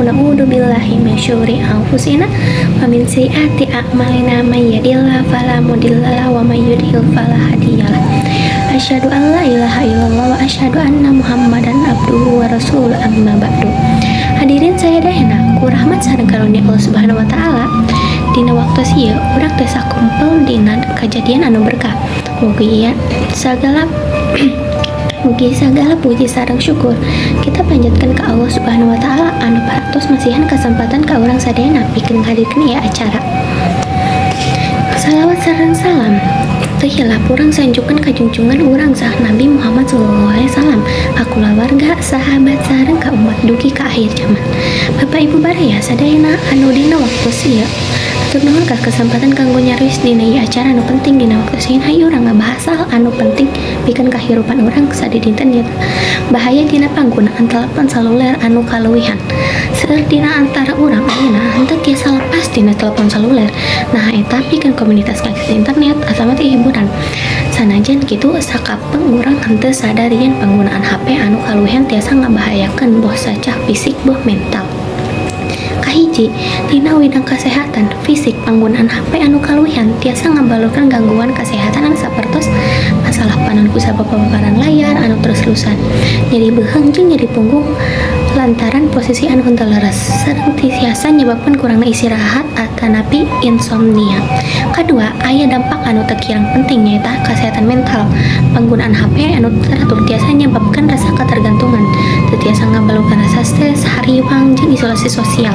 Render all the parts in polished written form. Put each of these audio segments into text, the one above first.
Na'udzu billahi min syururi anfusina wa min sayyiati a'malina, may yahdihillahu fala mudhillalah wa may yudlil fala hadiyalah. Asyhadu an la ilaha illallah wa asyhadu anna Muhammadan abduhu wa rasuluh, amma ba'du. Hadirin sadayana ku rahmat sareng karunia Allah Subhanahu wa Taala, dina waktu ieu urang teh sakumpul dina kajadian anu berkah. Mugi sagala puji sareng syukur kita panjatkan ke Allah Subhanahu wa Taala anu parantos masihan kesempatan ka urang sadayana pikeun ngahadirkeun ieu acara. Salawat sareng salam teu hilap urang sanjungkeun ka junjungan urang, sah Nabi Muhammad sallallahu alaihi wasallam, ka kulawarga, sahabat, sareng ka umat dugi ka akhir zaman. Bapak Ibu baraya sadayana anu dina waktu ieu, hatur nuhun ka kesempatan kanggo nyarios dina ieu acara anu penting. Dina waktu ieu, hayu urang ngabahas hal anu penting pikeun kahirupan urang sadidinten, nyaeta bahaya dina panggunaan telepon seluler anu kaluwihan. Seueur dina antara urang ayeuna henteu tiasa lepas tina telepon seluler. Nah, eta pikeun komunitas akses internet atawa hiburan. Sanajan kitu, sakapeung urang henteu sadar yen panggunaan HP anu kaluwihan tiasa ngabahayakeun boh saca fisik boh mental. Kahiji, dina widang kasehatan fisik, panggunaan HP anu kaluwihan tiasa ngabalurkeun gangguan kasehatan anu sapertos masalah panon kusabab paparan layar anu terus-terusan, nyeri beuheung jeung nyeri punggung lantaran posisi anu henteu leres, sareng tiasa nyebabkeun kurangna istirahat atanapi insomnia. Kadua, aya dampak anu teu kirang penting, nyaeta kasehatan mental. Panggunaan HP anu teratur tiasa nyebabkeun rasa ketergantungan, teu tiasa ngabalurkeun rasa stres, hariwang, jeung isolasi sosial.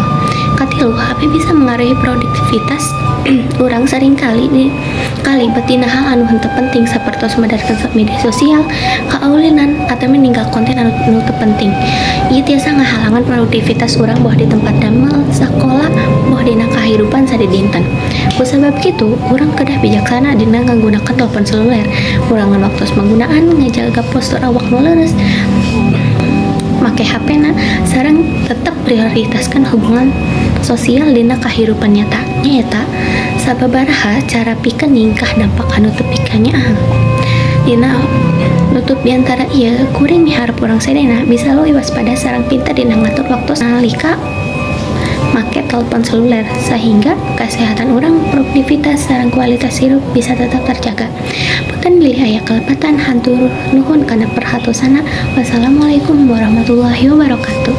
Katilu, HP bisa mengaruhi produktivitas urang, seringkali kalibet dina hal anu henteu penting sapertos medarkeun media sosial, kaulinan, atau ninggal konten anu teu penting. Ieu tiasa ngahalangan produktivitas urang boh di tempat damel, sakola, boh dina kahirupan sadidinten. Kusabab kitu, urang kedah bijaksana dina nganggunakeun telepon seluler, ngurangan waktu panggunaan, ngajaga postur awak nu leres make HP na, sareng tetep prioritaskan hubungan sosial dina kahirupan nyata. Nyaeta sababaraha cara pikeun nyingkah dampak anu teu pikanyaah. Dina nutup biantara ieu, kuring miharep urang sadayana bisa leuwih waspada sareng pinter dina ngatur waktu nalika make telepon seluler, sehingga kesehatan urang, produktivitas, sareng kualitas hirup bisa tetap terjaga. Punten bilih aya kalepatan, hatur nuhun kana perhatosanna. Wassalamualaikum warahmatullahi wabarakatuh.